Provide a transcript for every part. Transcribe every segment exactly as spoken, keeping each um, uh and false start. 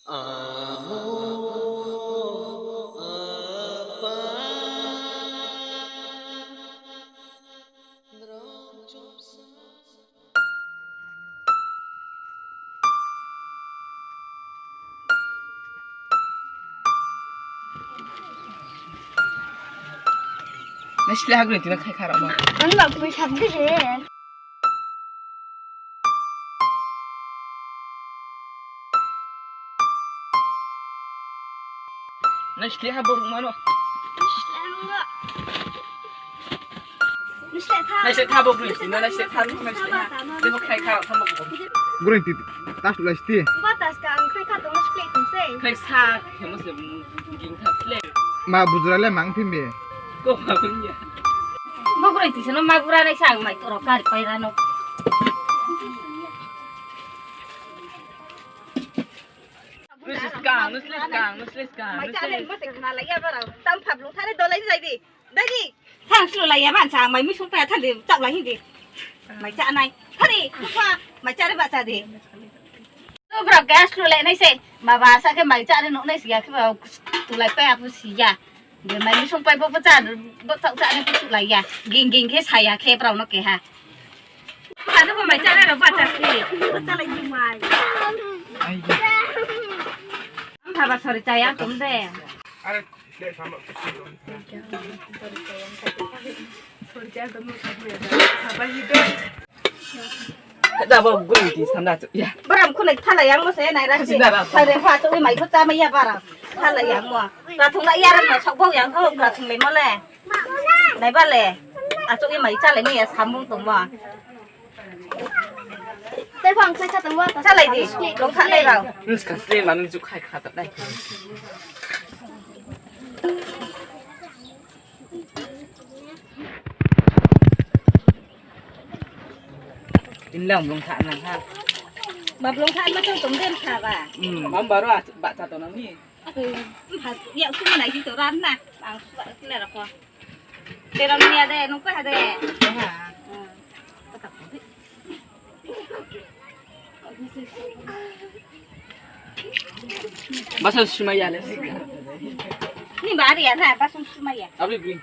Amo, apa, drong chopsa. Naisle ha gurui tina khai kha rao ma. Ang ba pui sab de he. Naisle ha borok mano. Naisle tha. Naisle tha bo gurui tina, naisle tha, naisle tha. Debo khai kha rao tha mo. Gurui ti, tas lai sti. Ba tas ka ang khai kha tong splay tong se. Khai sa, khemo se, ging tha sle. Ma bujra le mang phi me. Ko ma bun ya. Bo gurui ti seno ma bura nai sa ang mai to rao kari pai ra no. Nusiskang, nusiskang, nusiskang, nusiskang. Mai cha nai mo se khna lai ya barao. Tam phap lung thani dolai lai di. Dai di. Thang slu lai ya ban sa, mai mi sung pa thang di, chak lai hi di. Mai cha nai. Thani, kha, mai cha re ba cha di. Tu bra gas slu lai nai se. Ma ba sa khe mai cha re no nai si ya khe ba tu lai pa ya pu si ya. Be mai mi sung pai bo pho cha, bo chak cha ni pho chuk lai ya. Ging ging khe sa ya khe brao no keha. Sa no bo mai cha nai rao ba cha si. Ba cha lai di mai. Ang tha ba sori cha ya tum de. Da bo gurui ti sanda chu ya. Bara khulai thalai yang mo se nai ra si. Sanda ra. Sare pha chu mai pho cha mai ya bara. Thalai yang mo. Ka thung la ya ra na sok bo yang kho ka thung le mo le. Nai ba le. A chu i mai cha le ni ya samung tong mo. Tei phang khai cha tong wa. Cha lai di. Long kha lai rao. Nung ska se ma nung chu khai kha ta nai. Inlang blung tha nang ha. Ma blung tha ma chung tong dem tha ba. Hmm. Mam baro a ba cha to nang ni. Aku, ha, ya su ma nai hi to ran na. Ang su ba le ra ko. Te ram ni a de, nung pa ha de. Ha. Hmm. Basan sumai ya le. Ni ba ari ya na, basan sumai ya. Abri bring.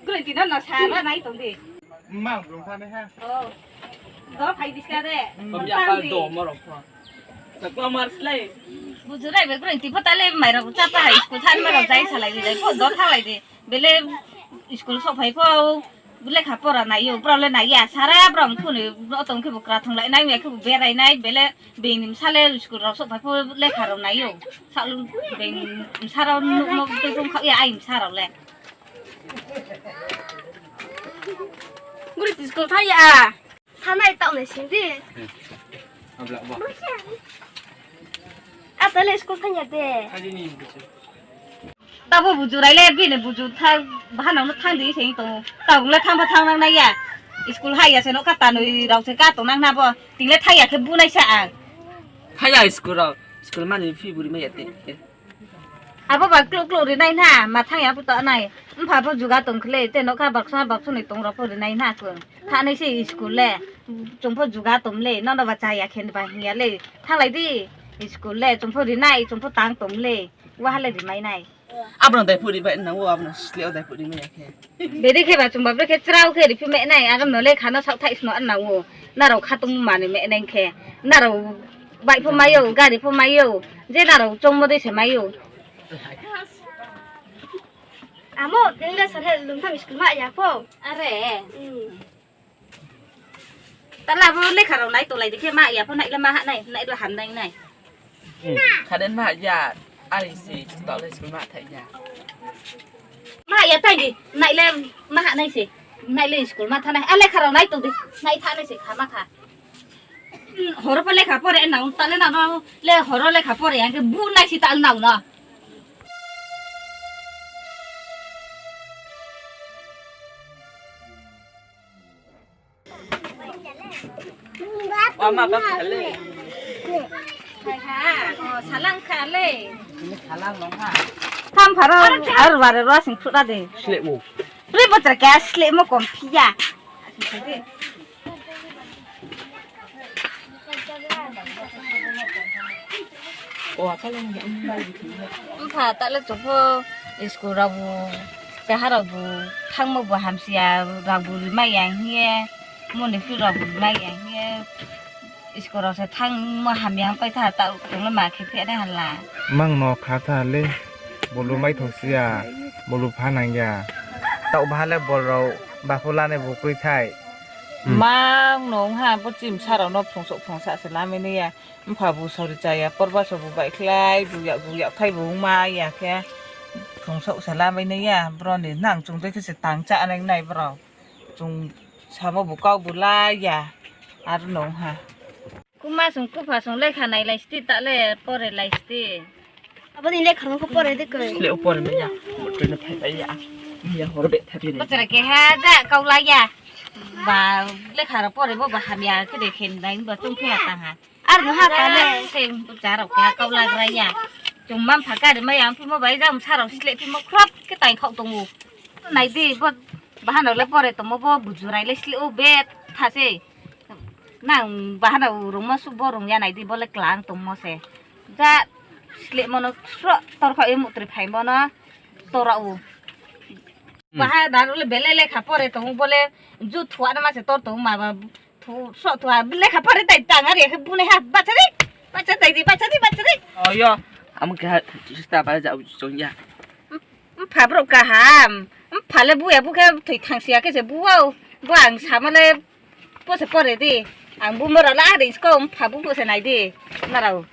Gulai ti no na sa na nai tong di. Mang blung tha nai ha. Oh. Do phai di ska de. Pam ya pa do mo rok pho. Takwa mar slai. Bujurai be gulai ti pho ta le mai rok cha pa hai school than ma rok jai salai di jai pho do thalai di. Bele school sok phai pho. Lekha pora nai yo, brao le nai ya, sara brao mkhu ni, brao tong khe bo krathung lai nai, ya khe bo berai nai, bele bini bsa le school rao sok phai pho lekha rao nai yo. Sa lu bini bsa rao nuh no tei tong khaoh ya, ai bsa rao le. Guri ti school thang ya. Thanai taoh nai sing di. Abla ba. Ata le school thang ya de. Tabo buju rai le bini buju tha, bahanao no thang di se tong. Tabung le thang pho thang nang nai ya. School hai ya se no kha tanoi rao se ka tong nang na bo. Ting le thang ya khe bu nai sa ang. Thang ya school rao. School mani fee buri mai ya te. Abo ba kluk kluk ri nai na, ma thang ya pho to nai. Mpha pho juga tong khle, te no kha baksa baksa ni tong rao pho ri nai na kung. Thanai se school le, chung pho juga tom le, nono ba cha ya khe ba hing ya le. Thanglai di, school le, chung pho ri nai, chung pho tang tom le. Wa ha le ri mai nai. Abo no dai pho ri bai nang wo, abo no sle o dai pho ri mai ya khe. Beri khe ba chung ba bre khe chrao khe ri phi me nai, agam no le khano saoh thai sno an nang wo. Narao kha tong mani me nai khe. Narao bike pho mai yo, gari pho mai yo. Je narao chongmo dei se mai yo. Amo, tini le sar he lum tham school ma ya pho. Are. Hmm. Tala bo lekha rao nai tolai di khe ma ya pho nai le ma ha nai, nai le ham nai nai. Hmm. Khaden ma ya, ari se tolai school ma thai ya. Ma ya thai di, nai le ma ha nai se, nai le school ma tha nai. A lekha rao nai tong di, nai tha nai se kha ma kha. Hmm, horo pho lekha pore nang, tale nang le horo lekha pore, ang khe bu nai se tal nang no. Wa ma ba kha le. Hai ha, o, salang kha le. Salang nong ha. Tham pharo, ar bare ro sing phura de. Sleh mo. Ri bo tra khe sleh mo kom phi ya. Mpha ta le chung pho school rao bu, keha rao bu thanngmo bu hamsi ya, rao bu rimai ya hing ye, moni phi rao bu rimai ya hing ye, school rao se thanngmo hamya pai tha, taoh chung le ma khe phi nai hala. Mang no kha tha le, bolu mai thao si ya, bolu pha nang ya. Taoh baha le bol rao, bapho lanai bu kroi thai. Mang no ong ha, bo chimsa rao no phrungsouh phrungsa se lamai nai ya. Mpha bu sori cha ya, porba so bu baihkhlai, bu yak bu yakthai bu ongma ya khe, phrungsouh se lamai nai ya, bro ni nang chung dei khe se tang chá nai nai bro. Chung samo bu kau bu la ya, aro no ong ha. Kuma song, kupha song lekha nailai sti, ta le pore lai sti. Abo ni lekha no pho pore de koi. Le pore mai ya, motor no phai bai ya. Ya hor be tha phi ni. Bachara keha ja kau la ya. Ba lekha rao pore bo ba hamya khe de khe nai ba chung phi ha tang ha. Ar no ha ta le. Se bachara keha kau la gra ya. Chung ma mpha kari mai ya phimo bai jang sa rao sleh phimo khrop khe tai khau tong ou. Nai di bo bahan rao le pore tongmo bo bujurai le sleh ou be tha se. Nang bahan rao rungmo suh bo rung ya nai di bo le klang tongmo se. Ja slehmo no sroh tor khaoh ye muhtri phaimo no tora ou. Baha da le bele lekha pore tong ou bo le ju thua no ma se tor tong ou ma ba thu sroh thua lekha pore tai tang ari khe bunai ha bacha di, bacha tai di, bacha di, bacha di. Oyo, amo keha sista ba ja chung ya. Mpha brouh kaham, mpha le bu ya bu khe thoi thangsi ya khe se bu ou, bo ang samo le bo se pore di, ang bu mora la ari sko mpha bu bu se nai di, nrao.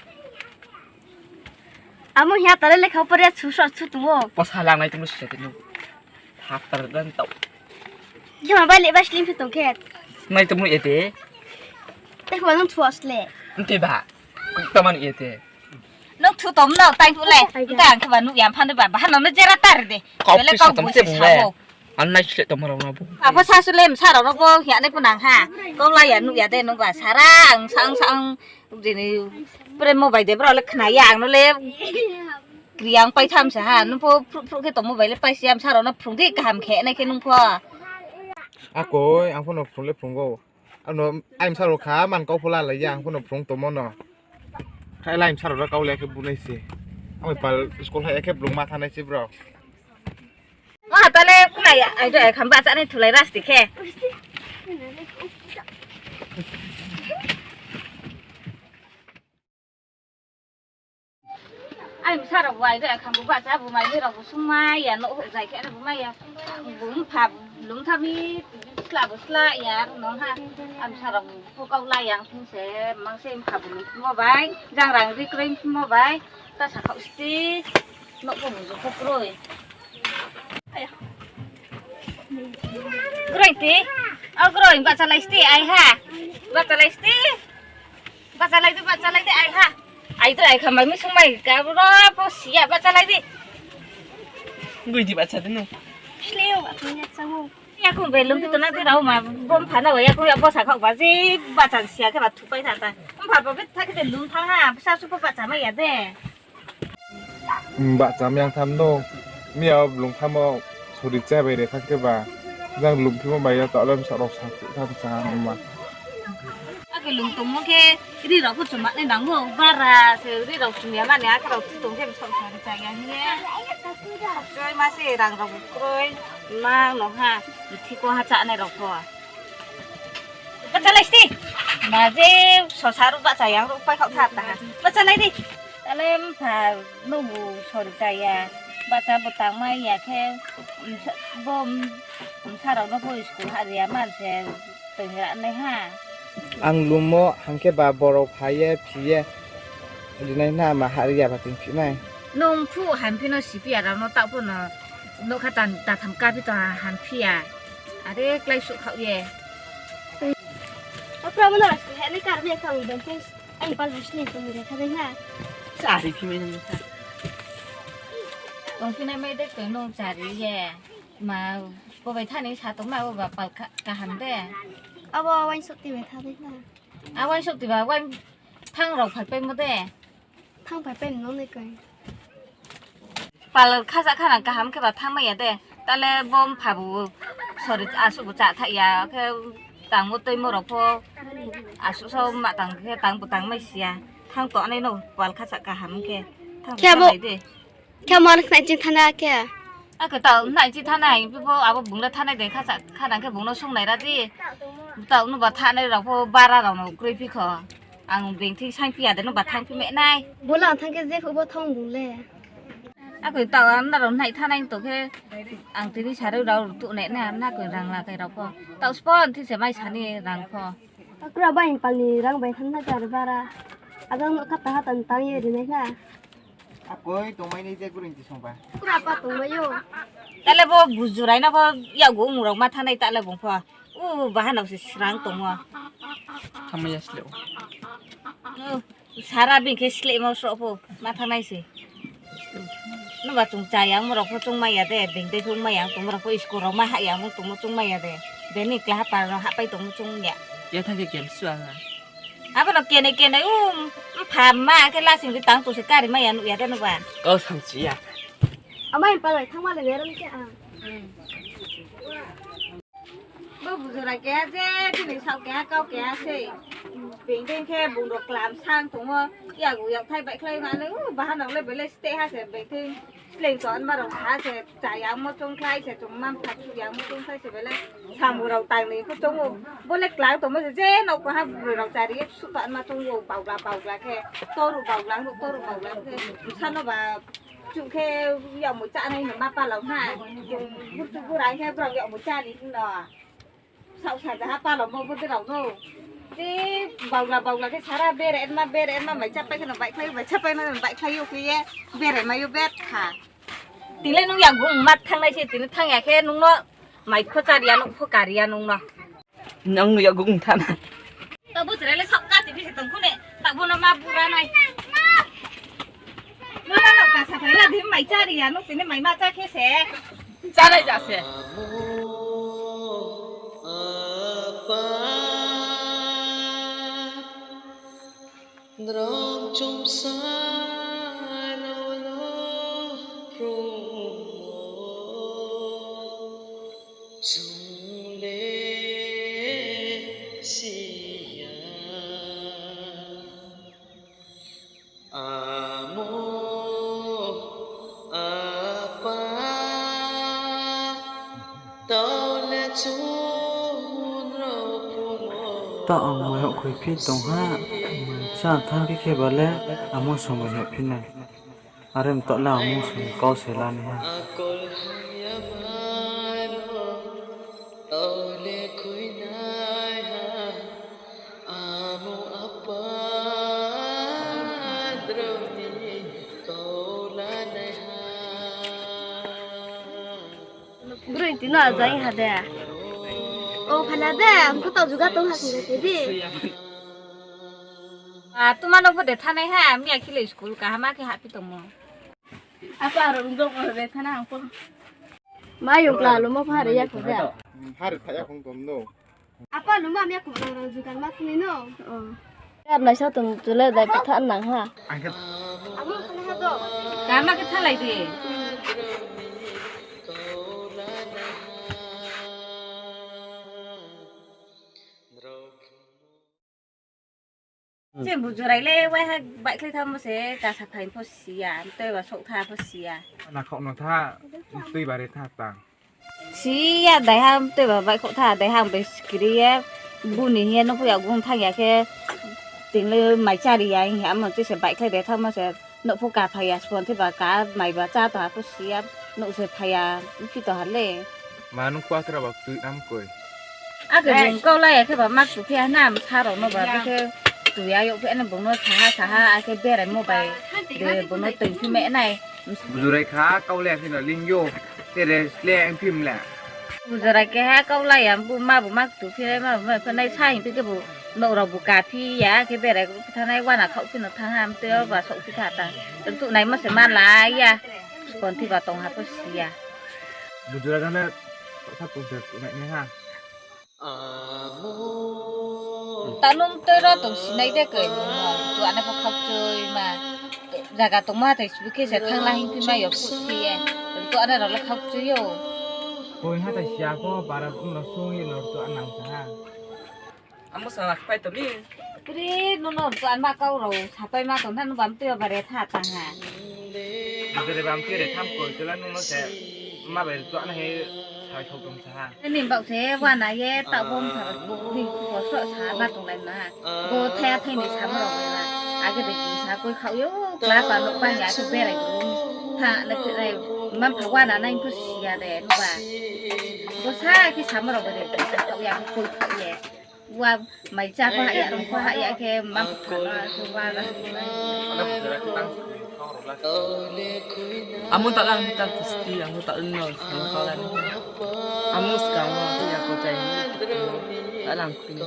Amo hing ya ta le lekha pore ya chu sroh chu tong ou. Posa langnai tong le sisa tini. Haptar dan tau. Khe ma bai le bai slim phi tong khe. Nai tong nuh ye te. Te khe ba nung thua sle. Nte ba. Kuk ta ma nuh ye te. Nung thu tom no tai phu le. Nta ang khe ba nuh ya phan de ba. Bahan no jera tar de. Kau bele pisa kau tong bu se se bung le. Sa bo. Ang nai sle tongmo rao no bo. Apho sa su le msa rao no bo hing ya nai pho nang ha. Kau la ya nuh ya de nung ba sara ang sang sang. Jini pre mobile de bro le khna ya ang no le. Kriang pai tham se ha, nung pho phruh phruh khe tongmo bai le paisi ya, msa rao no phrung di kaham khe nai khe nung pho. Akoi, ang pho no phrung le phrung ou. Ano ai msa rao kha, man kau pho la lai ya, ang pho no phrung tongmo no. Khe lai msa rao kau le khe bunai se. Ang pal school hai ya khe blung ma thanai se bro. Ma ha ta le khna ya, ai do ai kham bahcha nai thulai rasti khe. Ai msa rao bu ai de, kham bu bahcha bu mai ni rao bu sungmai ya, nouh houh zai khe bu mai ya. Bu mpha lum tha mi, sla bu sla ya, aro no ha. Ai msa rao bu pho kau la yang thing se, mang se mpha bu lum phimo bai, jang rang ri kroi phimo bai, ta sa khaoh sti, nouh pho bu ju pho kroi. Kroi ti, o kroi, bahcha lai sti, ai ha, bahcha lai sti. Bahcha lai di, bahcha lai di, ai ha. Ai to ai kha, mai mi sung mai ka ro pho si ya, bahcha lai di. Gui di bahcha di no. Sleo, aku ya chau. Ya kung be lum tu na tu rao ma, bom pha na ya kung ya bo sa khaoh ba ji, bahcha si ya khe ba thu pai tha ta. Mpha ba be tha khe de lum tha ha, sa su pho bahcha mai ya de. Bahcha mi yang tham no, mi ya blung tham o, sori cha bai re tha khe ba, jang lum phimo bai ya ta le msa rao sa khu tham sa ha ma. Ake lum tongmo khe ri rao pho chuma nai nang ou, bara se ri rao chum ya mani, ake rao thu tong khe bsa sa ri cha ya hing ye. Choi ma se rang rao bu kroi, ma no ha, thi ko ha cha nai rao pho. Bahcha lai sti. Ma je sosa ruh bahcha yang ruh pai khaoh tha ta. Bahcha lai di. Ta le mpha no bu sori cha ya. Bahcha bo tang mai ya khe, bo msa rao no pho school ha ri ya man se tong ra nai ha. Ang lum o hang khe ba borao phai ye, phi ye, ri nai na ma ha ri ya ba ting phi nai. Nung phuh hamphi no si phi ya rao no taoh pho no, nougkha ta tham ka phi tong ha hamphi ya. Are klái suh khaoh ye. Apra mo no school ha nai kar mi ya kang dong phi, ai pal ha sini tong mi le kha dei na. Chari phi mai nang kha. Tong phi nai mai de koi nung chari ye. Ma, bo bai thani sa tong ma bo ba pal kha, kaham de. Abo uaingsouhti bai tha dei na. A uaingsouhti ba uaing thang rao phaipaimo de. Thang phaipai no nai koi. Pal khasa kha nang kaham khe ba thang mai ya de. Ta le bo mpha bu sori asuh bu chá thaih ya khe tangmo tuimo rao pho asuh so ma tang khe tang bu tang mai si ya. Thanng tongnai no pal khacha kaham khe. Thanng khe abo tongnai de. Khe mo khnai ching thana khe. Akhe tao nai ching thana hing phi pho abo bung le thanai de khacha khanang khe bung no sungnai ra di. Tao no ba thanai rao pho bara rao no kroi phi kho. Ang being thing saing phi ya de no ba thanng phi me nai. Bo la thanng khe je phuh bo thong bung le. Akhe tao ang nrao nai thanai tong khe ang tini sarui rao tuh nai na na khe rang la khe rao pho. Tao spon thi se mai sani rang pho. Akra bai pal ni rang bai thanna kar bara. Adang no kata hatan tang ye ri nai na. Akoi tongmai ni je gurung ti songba. Kura pa tongmai yo. Tale bo bujurai na pho yakgu ong rao ma thanai tale bung pho. U bahanao se srang tongmo. Thanngmai ya sleh o. U, sara bini khe slehmo sroh pho ma thanngnai se. Nuba chung chayangmo rao pho chungmai ya de, bini dei pho ongmai ya tongmo rao pho school rao ma hah yangmo tongmo chungmai ya de. Bini klaha par rao hahpai tongmo chung ya. Ya thang khe kem sua ha. Abo no kenai kenai, u, mpha ma khe lasing di tang tong se kari mai ya nuh ya de nuba. Kau samchi ya. Amai pal bai thangma le nai rom khe ang. Bo bujura keha je bini saoh keha kau keha sei. Being dei khe bung rao klam sang tongmo. Yakgu yakthai baihkhlai ma le, u, bahanao le bele steh ha se being thing. Sleing to anma rao ha se chayangmo chungkhlai se chung ma mpha chuyangmo chungkhlai se bele. Samung rao tang ni pho chung ou. Bo le klang tongmo se je nouh ko ha bung rao chari ye suh to anma chung ou baugla baugla khe. Toru baugla, toru baugla khe. Bsa no ba Chuh khe yakmoi chánai no ma palao ha. Chung burchu burai khe brao yakmoi cháni hing no. Saoh saja ha palaomo bodei rao no. Tei baula baula khe sara bere ma bere ma mai chápai khe no baihkhlai ou, mai chápai ma baihkhlai ou khe ye bere mai ou bet kha. Tini le nung yakgu ong ma thanngnai se, tini thanng ya khe nung no mai pho chári ya, nouh pho kari ya nung no. Nang no yakgu ong thanng na. Tabo chrai le saoh ka tini se tong kho ne. Tabo no ma bura nai. Bura no ka sa phai la di mai chári ya no tini mai ma chá khe se. Chánai ja se. Apa. Nrao chomsa rao no phrungmo chung le si ya. Amo, apa, tau le chung rao phrungmo. Tau ang mai hoihkhui phi tong ha, mai chá thanng phi khe ba le amo song mai hoih phi nai. Are mtah le amo song kau se la nai ha. Akol hamya ma no tau le khui nai ha. Amo apa drao ni kau la nai ha. Broi tini no ajai ha de. O phala de, ang kho tau juga tong ha sing de di. A, tuma no pho de thanai ha, miya khe le school kaham khe hahphi tongmo. Apa rao rung dong de thana ang pho. Ma yung kla lo mo pha re ya kho de. Hari tha ya khong tom no. Apa no ma miya khong rao rao jugal ma khni no. O. Yar naisa tong chule dai patha nang ha. Ang khe. Amo khna ha do. Kama khe thalai di. Chini bujurai le waiha baihkhlai thamo se kasa phai pho si ya, mtoi ba souh tha pho si ya. Na khauh no tha, mtoi ba re tha tang. Si ya, daiha mtoi ba baihkhouh tha, daiha ang bai skiri ye, buni hing ye, nung pho yakgu ong thanng ya khe, tini le mai chári ya, hing ye amo chi se baihkhlai de thamo se, nouh pho ka phai ya, spon thi ba ka mai ba chá tong ha pho si ya, nouh se phai ya, phi tong ha le. Ma nung kua tra ba tui nam koi. Akhe bung kau la ya khe ba mak tu phi ya na, msa rao no ba, bikhe tu ya yag phi ya na, bung no saha saha, akhe beraimo bai, de bung no tui phi me nai. Bujurai kha, kau le phi no ling yo, tere sle ang phi mle. Bujurai keha kau la ya, bu ma bu mak tu phi nai, ma bu ma phi nai, sa hing phi khe bu, nouh rao bu ka phi ya, khe berai thanai, wana khauh phi no thanng ha, mtoi ba souh phi tha ta. Tuh naimo se ma la ya, spon thi ba tong ha pho si ya. Bujurai kha le, sa tong se tuh nai nai ha. Tao nung tei ro tong sinai de koi, nung no, tuh ane pho khaukchoi ma. Zaga tongmo hathai sibu khe se thanng la hing phi mai yo phuh phi ye. Tuh ane rao le khaukchoi yo. Koi hathai siya pho, bara bung no sung ye no tuh anang sa ha. Amo sa na kpai to mi. Pri, nono to anba kau rao sapai ma tong tha, no bam tui yo bare tha tang ha. Jere bam tui re tham koi tula nono se ma bai to na he sai khau tong sa ha. Ni bau se wana ye ta bom sa bo ni ko so sa ma tong lai ma. Bo thai thai ni sa ma rao ma. Age de ki sa koi khau yo, kla pa no pa ya to berai bo. Tha na khe nai, ma pha wana nai ko sia de ba. Bo sa ki sa ma rao ba de ki sa khau ya ko koi khau ye. Wa mai cha pha ya, rong pha ya khe ma pha na so ba na. Amo ta lang ta sti, amo ta no so ka la ni. Amo ska mo ya ko tai. Ta lang ku ni.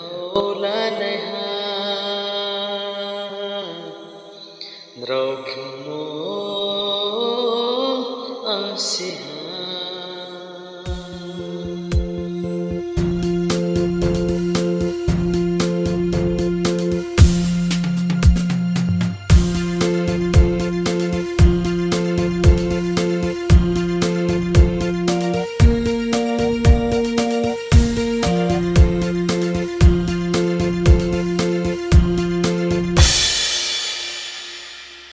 Nrao khe mo ang si